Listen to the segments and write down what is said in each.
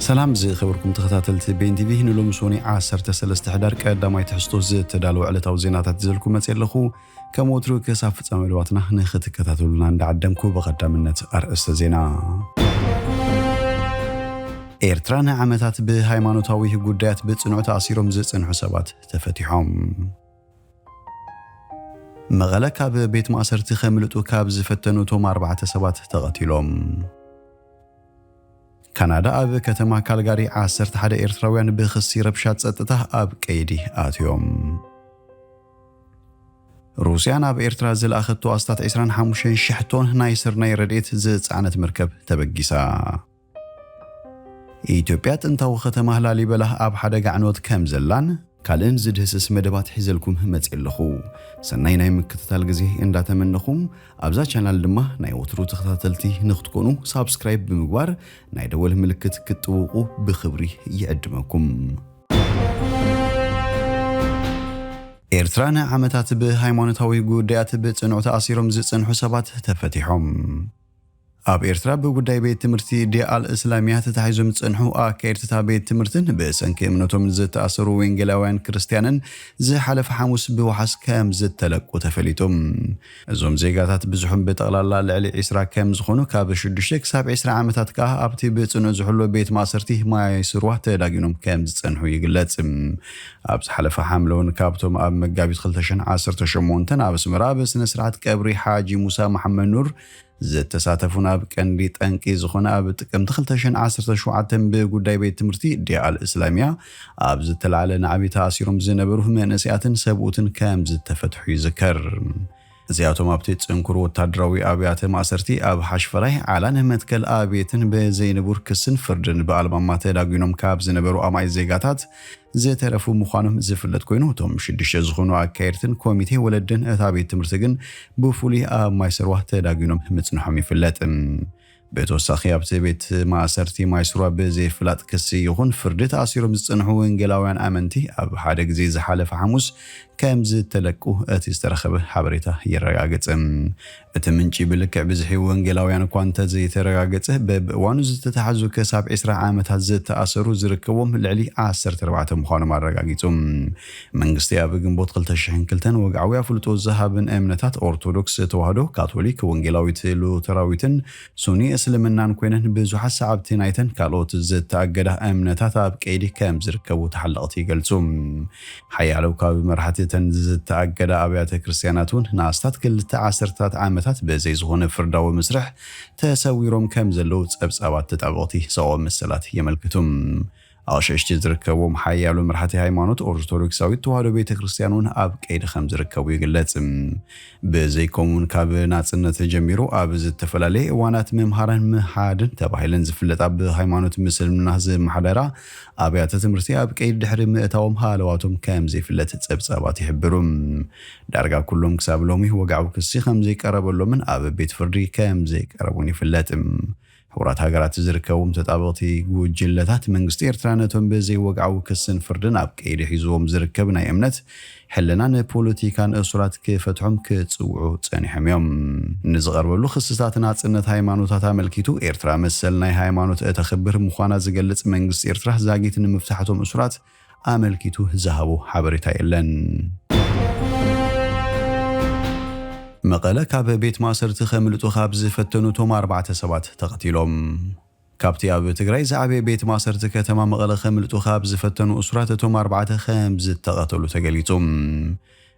ሰላም ዝኸበርኩም ተኸታተልቲ ቤን ቲቪ፣ ንሎሚ ሶኒ ዓሰርተ ሰለስተ ሕዳር ቀዳማይ ትሕዝቶ ዝተዳለወ ዕለታዊ ዜናታት ይዘልኩም መጽእ ኣለኹ። ከም ወትሩ ክሳብ ፍጻመ መደባትና ንኽትከታተሉና እንዳዓደምኩ፣ ብቐዳምነት ኣርእስተ ዜና። ኤርትራ ንዓመታት ብሃይማኖታዊ ጉዳያት ብጽኑዕ ተኣሲሮም ዝጸንሑ ሰባት ተፈቲሖም። መቐለ ካብ ቤት ማእሰርቲ ከምልጡ ካብ ዝፈተኑ እቶም ኣርባዕተ ሰባት ተቐቲሎም። ካናዳ ኣብ ከተማ ካልጋሪ ዓሰርተ ሓደ ኤርትራውያን ብኽሲ ረብሻ ጸጥታ ኣብ ቀይዲ ኣትዮም። ሩስያ ናብ ኤርትራ ዝለኣኸቶ ኣስታት ዕስራን ሓሙሽተን ሽሕ ቶን ናይ ስርናይ ረድኤት ዝጸዓነት መርከብ ተበጊሳ። ኢትዮጵያ ጥንታዊ ከተማ ላሊበላ ኣብ ሓደጋ ዕንወት ከም ዘላን ካልእን ዝድህስስ መደባት ሒዘልኩም መጽእ ኣለኹ። ሰናይ ናይ ምክትታል ግዜ እንዳተመነኹም፣ ኣብዛ ቻናል ድማ ናይ ወትሩ ተኸታተልቲ ንክትኮኑ ሳብስክራይብ ብምግባር ናይ ደወል ምልክት ክትጥውቑ ብኽብሪ ይዕድመኩም። ኤርትራ ንዓመታት ብሃይማኖታዊ ጉዳያት ብጽኑዕ ተኣሲሮም ዝጸንሑ ሰባት ተፈቲሖም። ኣብ ኤርትራ ብጉዳይ ቤት ትምህርቲ ዲያ ኣል እስላሚያ ተታሒዞም ዝጸንሑ ኣካየድቲ እታ ቤት ትምህርትን ብሰንኪ እምነቶም ዝተኣሰሩ ወንጌላውያን ክርስትያንን ዝሓለፈ ሓሙስ ብዋሕስ ከም ዝተለቁ ተፈሊጡ። እዞም ዜጋታት ብዙሕም ብጠቕላላ ልዕሊ ዕስራ ከም ዝኾኑ፣ ካብ ሽዱሽተ ክሳብ ዕስራ ዓመታት ከኣ ኣብቲ ብጽኑዕ ዝሕሎ ቤት ማእሰርቲ ማይ ስርዋ ተዳጊኖም ከም ዝጸንሑ ይግለጽ። ኣብ ዝሓለፈ ሓምለ እውን ካብቶም ኣብ መጋቢት ክልተ ሽሕን ዓሰርተ ሸሞንተን ኣብ ኣስመራ ብስነ ስርዓት ቀብሪ ሓጂ ሙሳ መሓመድ ኑር ዝተሳተፉን ኣብ ቀንዲ ጠንቂ ዝኾነ ኣብ ጥቅምቲ ክልተ ሽሕን ዓሰርተ ሸውዓተን ብጉዳይ ቤት ትምህርቲ ዲያ ኣል እስላሚያ ኣብ ዝተላዕለ ናዕቢ ተኣሲሮም ዝነበሩ መንእሰያትን ሰብኡትን ከም ዝተፈትሑ ይዝከር። እዚኣቶም ኣብቲ ጽንኩር ወታደራዊ ኣብያተ ማእሰርቲ ኣብ ሓሽፈራይ፣ ዓላን መትከል ኣብየትን ብዘይንቡር ክስን ፍርድን ብኣልማማ ተዳጒኖም ካብ ዝነበሩ ኣማኢት ዜጋታት ዝተረፉ ምዃኖም ዝፍለጥ ኮይኑ፣ እቶም ሽዱሽተ ዝኾኑ ኣካየድትን ኮሚቴ ወለድን እታ ቤት ትምህርቲ ግን ብፍሉይ ኣብ ማይ ስርዋ ተዳጒኖም ምጽንሖም ይፍለጥ። ብተወሳኺ ኣብቲ ቤት ማእሰርቲ ማይ ስርዋ ብዘይፍላጥ ክሲ ይኹን ፍርዲ ተኣሲሮም ዝጸንሑ ወንጌላውያን ኣመንቲ ኣብ ሓደ ግዜ ዝሓለፈ ሓሙስ ከም ዝተለቁ እቲ ዝተረኸበ ሓበሬታ የረጋግጽ። እቲ ምንጪ ብልክዕ ብዝሒ ወንጌላውያን እኳ እንተዘይተረጋገጸ፣ በብእዋኑ ዝተታሕዙ ክሳብ ዕስራ ዓመታት ዝተኣሰሩ ዝርከቦም ልዕሊ ዓሰርተ ኣርባዕተ ምዃኖም ኣረጋጊጹ። መንግስቲ ኣብ ግንቦት ክልተ ሽሕን ክልተን ወግዓዊ ኣፍልጦ ዝሃብን እምነታት ኦርቶዶክስ ተዋህዶ፣ ካቶሊክ፣ ወንጌላዊት ሉተራዊትን ሱኒ እስልምናን ኮይነን፣ ብዙሓት ሰዓብቲ ናይተን ካልኦት ዝተኣገዳ እምነታት ኣብ ቀይዲ ከም ዝርከቡ ተሓለቕቲ ይገልጹ። ሓያሎ ካብ መራሕቲ እተን ዝተኣገዳ ኣብያተ ክርስትያናት እውን ንኣስታት ክልተ ዓሰርታት ዓመታት ብዘይ ዝኾነ ፍርዳዊ መስርሕ ተሰዊሮም ከም ዘለዉ ጸብጻባት ተጣበቕቲ ሰብኣዊ መሰላት የመልክቱ። ኣቕሽሽቲ ዝርከብዎም ሓያሎ መራሕቲ ሃይማኖት ኦርቶዶክሳዊት ተዋህዶ ቤተ ክርስትያን እውን ኣብ ቀይዲ ከም ዝርከቡ ይግለጽ። ብዘይኮም እውን ካብ ናጽነት ጀሚሩ ኣብ ዝተፈላለየ እዋናት መምሃራን ምሃድን ተባሂለን ዝፍለጣ ብሃይማኖት ምስልምና ዝመሓደራ ኣብያተ ትምህርቲ ኣብ ቀይዲ ድሕሪ ምእታዎም ሃለዋቶም ከም ዘይፍለጥ ጸብጻባት ይሕብሩ። ዳርጋ ኩሎም ክሳብ ሎሚ ወግዓዊ ክሲ ከም ዘይቀረበሎምን ኣብ ቤት ፍርዲ ከም ዘይቀረቡን ይፍለጥ። ሕቡራት ሃገራት ዝርከቦም ተጣበቕቲ ጉጅለታት መንግስቲ ኤርትራ ነቶም ብዘይወግዓዊ ክስን ፍርድን ኣብ ቀይዲ ሒዝዎም ዝርከብ ናይ እምነት፣ ሕልናን ፖለቲካን እሱራት ክፈትሖም ክጽውዑ ጸኒሖም እዮም። ንዝቐርበሉ ክስታት ናጽነት ሃይማኖታት ኣመልኪቱ፣ ኤርትራ መሰል ናይ ሃይማኖት እተኽብር ምዃና ዝገልጽ መንግስቲ ኤርትራ ዛጊት ንምፍታሕ እቶም እሱራት ኣመልኪቱ ዝሃቦ ሓበሬታ የለን። መቐለ ካብ ቤት ማእሰርቲ ከምልጡ ካብ ዝፈተኑ እቶም ኣርባዕተ ሰባት ተቐቲሎም። ካብቲ ኣብ ትግራይ ዝዓበየ ቤት ማእሰርቲ ከተማ መቐለ ከምልጡ ካብ ዝፈተኑ እሱራት እቶም ኣርባዕተ ከም ዝተቐተሉ ተገሊጹ።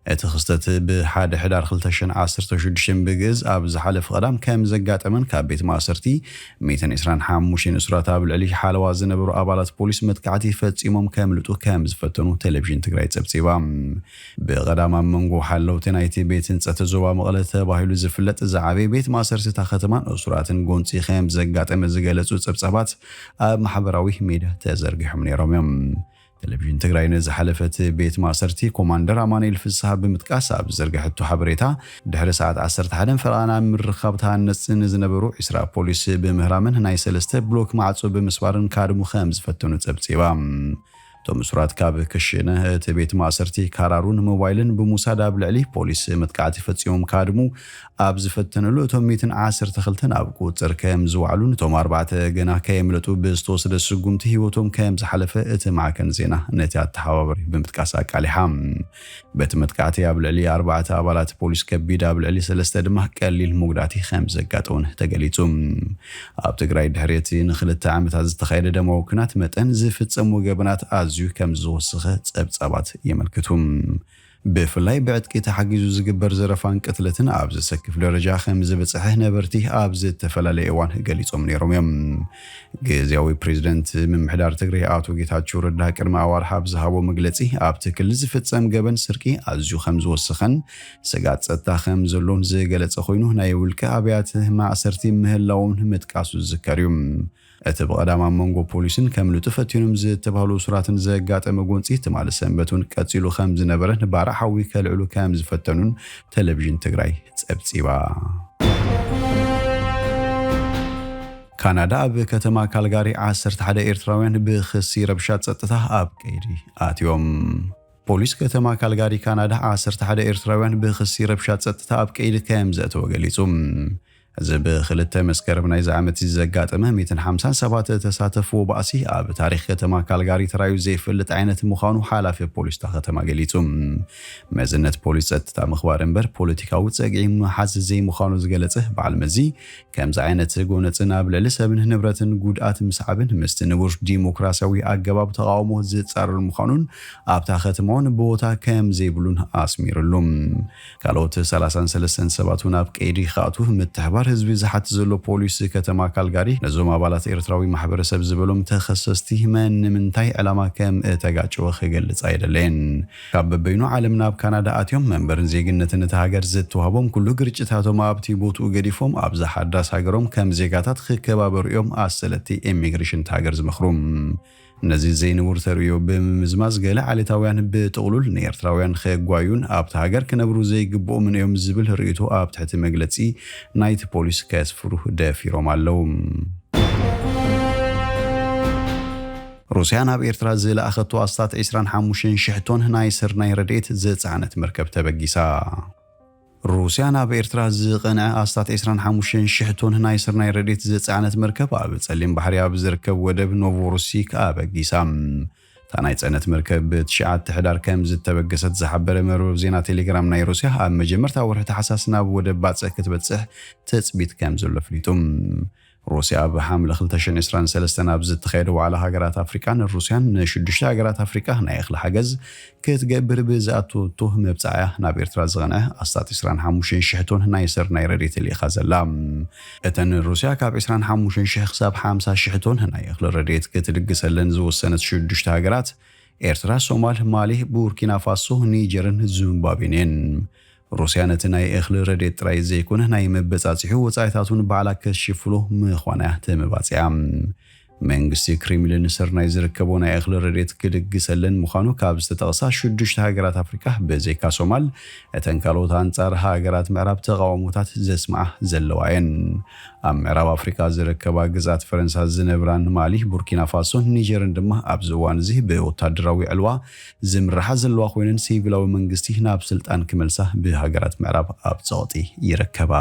እቲ ክስተት ብሓደ ሕዳር ክልተ ሽሕን ዓሰርተ ሽዱሽተን ብግእዝ ኣብ ዝሓለፈ ቀዳም ከም ዘጋጠመን ካብ ቤት ማእሰርቲ ሚእትን ዕስራን ሓሙሽተን እሱራት ኣብ ልዕሊ ሓለዋ ዝነበሩ ኣባላት ፖሊስ መጥቃዕቲ ፈጺሞም ከምልጡ ከም ዝፈተኑ ቴሌቪዥን ትግራይ ጸብጺባ። ብቐዳም ኣብ መንጎ ሓለውቲ ናይቲ ቤት ህንጸት ዞባ መቐለ ተባሂሉ ዝፍለጥ ዝዓበየ ቤት ማእሰርቲ እታ ከተማን እሱራትን ጎንጺ ከም ዘጋጠመ ዝገለጹ ጸብጻባት ኣብ ማሕበራዊ ሜድያ ተዘርጊሖም ነይሮም እዮም። ቴሌቪዥን ትግራይ ንዝሓለፈ እቲ ቤት ማእሰርቲ ኮማንደር ኣማኑኤል ፍስሃ ብምጥቃስ ኣብ ዝዘርግሐቶ ሓበሬታ፣ ድሕሪ ሰዓት ዓሰርተ ሓደን ፈረቓን ኣብ ምርኻብ ተሃነፅቲ ንዝነበሩ ዕስራ ፖሊስ ብምህራምን ናይ ሰለስተ ብሎክ ማዕጾ ብምስባርን ካድሙ ከም ዝፈተኑ ጸብጺባ። እቶም እሱራት ካብ ክሽነ እቲ ቤት ማእሰርቲ ካራሩን ሞባይልን ብምውሳድ ኣብ ልዕሊ ፖሊስ መጥቃዕቲ ፈጺሞም ክሃድሙ ኣብ ዝፈተንሉ፣ እቶም ሚእትን ዓሰርተ ክልተን ኣብ ቁጽር ከም ዝወዓሉን እቶም ኣርባዕተ ገና ከየምለጡ ብዝተወሰደ ስጉምቲ ህይወቶም ከም ዝሓለፈ እቲ ማዕከን ዜና ነቲ ኣተሓባባሪ ብምጥቃስ ኣቃሊሓ። በቲ መጥቃዕቲ ኣብ ልዕሊ ኣርባዕተ ኣባላት ፖሊስ ከቢድ፣ ኣብ ልዕሊ ሰለስተ ድማ ቀሊል መጉዳእቲ ከም ዘጋጠሙን ተገሊጹ። ኣብ ትግራይ ድሕሪ እቲ ንክልተ ዓመታት ዝተኻየደ ደማዊ ኲናት መጠን ዝፍጸሙ ገበናት ኣዝዩ ከም ዝወሰኸ ጸብጻባት የመልክቱ። ብፍላይ ብዕጥቂ ተሓጊዙ ዝግበር ዘረፋን ቅትለትን ኣብ ዘሰክፍ ደረጃ ከም ዝበጽሐ ነበርቲ ኣብ ዝተፈላለየ እዋን ገሊጾም ነይሮም እዮም። ግዝያዊ ፕሬዚደንት ምምሕዳር ትግራይ ኣቶ ጌታቸው ረዳ ቅድሚ ኣዋርሕ ኣብ ዝሃቦ መግለጺ፣ ኣብቲ ክልል ዝፍጸም ገበን ስርቂ ኣዝዩ ከም ዝወሰኸን ስጋት ጸጥታ ከም ዘሎን ዝገለጸ ኮይኑ፣ ናይ ውልቀ ኣብያተ ማእሰርቲ ምህላውን ምጥቃሱ ዝዝከር እዩ። እቲ ብቐዳም ኣብ መንጎ ፖሊስን ከምልጡ ፈቲኖም ዝተባህሉ እሱራትን ዘጋጠመ ጎንጺ ትማሊ ሰንበት እውን ቀጺሉ ከም ዝነበረን ባርዕ ሓዊ ከልዕሉ ከም ዝፈተኑን ቴሌቪዥን ትግራይ ጸብጺባ። ካናዳ ኣብ ከተማ ካልጋሪ ዓሰርተ ሓደ ኤርትራውያን ብክሲ ረብሻ ጸጥታ ኣብ ቀይዲ ኣትዮም። ፖሊስ ከተማ ካልጋሪ ካናዳ ዓሰርተ ሓደ ኤርትራውያን ብክሲ ረብሻ ጸጥታ ኣብ ቀይዲ ከም ዘእተወ ገሊጹ። እዚ ብክልተ መስከረም ናይዚ ዓመት እዚ ዘጋጠመ ሚእትን ሓምሳን ሰባት ተሳተፍዎ ባእሲ ኣብ ታሪኽ ከተማ ካልጋሪ ተራዩ ዘይፈልጥ ዓይነት ምዃኑ ሓላፊ ፖሊስ እታ ከተማ ገሊጹ። መዝነት ፖሊስ ጸጥታ ምኽባር እምበር ፖለቲካዊ ጸግዒ ምሓዝ ዘይምዃኑ ዝገለጸ በዓል መዚ፣ ከምዚ ዓይነት ጎነጽን ኣብ ልዕሊ ሰብን ንብረትን ጉድኣት ምስዓብን ምስቲ ንቡር ዲሞክራሲያዊ ኣገባብ ተቓውሞ ዝጻረር ምዃኑን ኣብታ ከተማ እውን ቦታ ከም ዘይብሉን ኣስሚርሉ። ካልኦት ሰላሳን ሰለስተን ሰባት እውን ኣብ ቀይዲ ክኣትዉ ምትሕባር ህዝቢ ዝሓትት ዘሎ ፖሊስ ከተማ ካልጋሪ፣ ነዞም ኣባላት ኤርትራዊ ማሕበረሰብ ዝበሎም ተኸሰስቲ መን ንምንታይ ዕላማ ከም እተጋጨወ ክገልጽ ኣይደለየን። ካብ በበይኑ ዓለም ናብ ካናዳ ኣትዮም መንበርን ዜግነትን እታ ሃገር ዝተዋህቦም ኩሉ ግርጭታቶም ኣብቲ ቦትኡ ገዲፎም ኣብዛ ሓዳስ ሃገሮም ከም ዜጋታት ክከባበሩ እዮም ኣሰለቲ ኢሚግሬሽን እታ ሃገር ዝመኽሩ። ነዚ ዘይንቡር ተርእዮ ብምምዝማዝ፣ ገለ ዓሌታውያን ብጥቕሉል ንኤርትራውያን ከጓዩን ኣብታ ሃገር ክነብሩ ዘይግብኦምን እዮም ዝብል ርእይቶ ኣብ ትሕቲ መግለጺ ናይቲ ፖሊስ ከስፍሩ ደፊሮም ኣለዉ። ሩስያ ናብ ኤርትራ ዝለኣኸቶ ኣስታት ዕስራን ሓሙሽተን ሽሕ ቶን ናይ ስርናይ ረድኤት ዝጸዓነት መርከብ ተበጊሳ። ሩስያ ናብ ኤርትራ ዝቐንዐ ኣስታት ዕስራን ሓሙሽተን ሽሕ ቶን ናይ ስርናይ ረድኤት ዝጸዓነት መርከብ ኣብ ጸሊም ባሕሪ ኣብ ዝርከብ ወደብ ኖቮሮሲክ ኣበጊሳ። እታ ናይ ጽዕነት መርከብ ብትሽዓተ ሕዳር ከም ዝተበገሰት ዝሓበረ መርበብ ዜና ቴሌግራም ናይ ሩስያ፣ ኣብ መጀመርታ ወርሒ ታሕሳስ ናብ ወደብ ባጽዕ ክትበጽሕ ትጽቢት ከም ዘሎ ኣፍሊጡ። ሩስያ ኣብ ሓምለ ክልተ ሽሕን ዕስራን ሰለስተን ኣብ ዝተኻየደ ዋዕላ ሃገራት ኣፍሪቃን ሩስያን ንሽዱሽተ ሃገራት ኣፍሪቃ ናይ እኽሊ ሓገዝ ክትገብር ብዝኣተወቶ መብጻዕያ ናብ ኤርትራ ዝቐንዐ ኣስታት ዕስራን ሓሙሽተን ሽሕ ቶን ናይ ስርናይ ረድኤት ልኢኻ ዘላ። እተን ሩስያ ካብ ዕስራን ሓሙሽተን ሽሕ ክሳብ ሓምሳ ሽሕ ቶን ናይ እኽሊ ረድኤት ክትልግሰለን ዝወሰነት ሽዱሽተ ሃገራት ኤርትራ፣ ሶማል፣ ማሊ፣ ቡርኪና ፋሶ፣ ኒጀርን ዚምባብዌን እየን። ሩስያ ነቲ ናይ እኽሊ ረድኤት ጥራይ ዘይኮነ ናይ መበጻጽሒ ወጻኢታት እውን ባዕላ ክትሽፍሎ ምዃና እያ ተመባጺዓ። መንግስቲ ክሬምሊን ስርናይ ዝርከቦ ናይ እኽሊ ረድኤት ክልግሰለን ምዃኑ ካብ ዝተጠቕሳ ሽዱሽተ ሃገራት ኣፍሪቃ ብዘይካ ሶማል፣ እተን ካልኦት ኣንጻር ሃገራት ምዕራብ ተቓውሞታት ዘስምዓ ዘለዋ እየን። ኣብ ምዕራብ ኣፍሪቃ ዝርከባ ግዝኣት ፈረንሳ ዝነብራን ማሊ፣ ቡርኪና ፋሶን ኒጀርን ድማ ኣብዚ እዋን እዚ ብወታደራዊ ዕልዋ ዝምርሓ ዘለዋ ኮይነን፣ ሲቪላዊ መንግስቲ ናብ ስልጣን ክመልሳ ብሃገራት ምዕራብ ኣብ ጸቕጢ ይርከባ።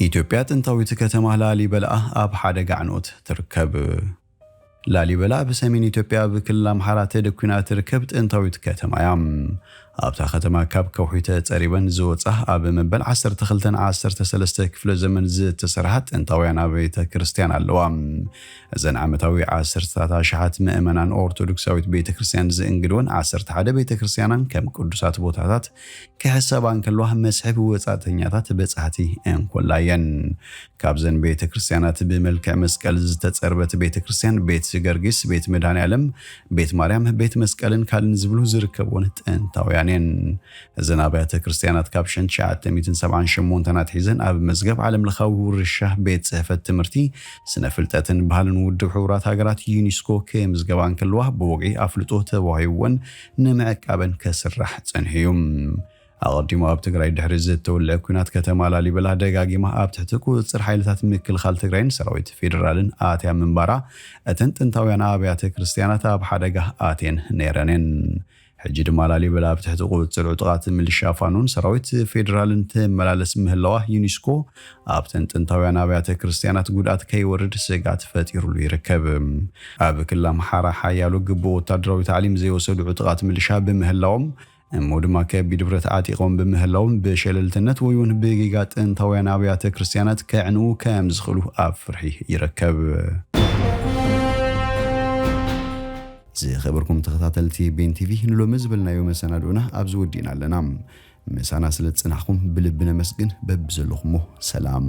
ኢትዮጵያ ጥንታዊት ከተማ ላሊበላ ኣብ ሓደጋ ኣዕንኦት ትርከብ። ላሊበላ ኣብ ሰሜን ኢትዮጵያ ኣብ ክልል ኣምሓራ ተደኲና እትርከብ ጥንታዊት ከተማ እያ። ኣብታ ከተማ ካብ ከውሒ ተጸሪበን ዝወጻ ኣብ መበል ዓሰርተ ክልተን ዓሰርተ ሰለስተ ክፍለ ዘመን ዝተሰርሓ ጥንታውያን ኣብያተ ክርስቲያን ኣለዋ። እዘን ዓመታዊ ዓሰርተታት ኣሽሓት ምእመናን ኦርቶዶክሳዊት ቤተ ክርስቲያን ዝእንግድወን ዓሰርተ ሓደ ቤተ ክርስቲያናን ከም ቅዱሳት ቦታታት ክሕሰባ እንከለዋ መስሕብ ወጻእተኛታት በጻሕቲ እንኮላ እየን። ካብዘን ቤተ ክርስቲያናት ብመልክዕ መስቀል ዝተጸርበት ቤተ ክርስቲያን ቤት ገርጊስ፣ ቤት መድኃኔ ዓለም፣ ቤት ማርያም፣ ቤት መስቀልን ካልእን ዝብሉ ዝርከብዎን ጥንታውያን እየን። እዘን ኣብያተ ክርስቲያናት ካብ ሽሕን ትሽዓተ ሚእትን ሰብዓን ሸሞንተን ኣትሒዘን ኣብ መዝገብ ዓለም ለኻዊ ውርሻ ቤት ጽሕፈት ትምህርቲ፣ ስነ ፍልጠትን ባህልን ውድብ ሕቡራት ሃገራት ዩኒስኮ ክምዝገባ እንከለዋ ብወግዒ ኣፍልጦ ተዋሂብወን ንምዕቃበን ከስራሕ ጸኒሑ እዩ። ኣቐዲሙ ኣብ ትግራይ ድሕሪ ዝተወልዐ ኲናት ከተማ ላሊበላ ደጋጊማ ኣብ ትሕቲ ቁፅፅር ሓይልታት ምክልኻል ትግራይን ሰራዊት ፌዴራልን ኣትያ ምንባራ እተን ጥንታውያን ኣብያተ ክርስቲያናት ኣብ ሓደጋ ኣትየን ነይረን እየን። ሕጂ ድማ ላሊበላ ኣብ ትሕቲ ቁፅፅር ዕጡቓት ምልሻ ፋኖን ሰራዊት ፌዴራልን ትመላለስ ምህላዋ ዩኒስኮ ኣብተን ጥንታውያን ኣብያተ ክርስቲያናት ጉድኣት ከይወርድ ስግኣት ፈጢሩሉ ይርከብ። ኣብ ክልል ኣምሓራ ሓያሎ ግቡእ ወታደራዊ ታዕሊም ዘይወሰዱ ዕጡቓት ምልሻ ብምህላዎም እሞ ድማ ከቢድ ብረት ዓጢቖም ብምህላዎም ብሸለልትነት ወይ እውን ብጌጋ ጥንታውያን ኣብያተ ክርስቲያናት ከዕንዉ ከም ዝኽእሉ ኣብ ፍርሒ ይርከብ። ዝኸበርኩም ተኸታተልቲ ቤን ቲቪ ንሎሚ ዝበልናዮ መሰናድኡና ኣብዚ ወዲእና ኣለና። ምሳና ስለ ዝጽናሕኩም ብልቢ ነመስግን። በብዘለኹሞ ሰላም።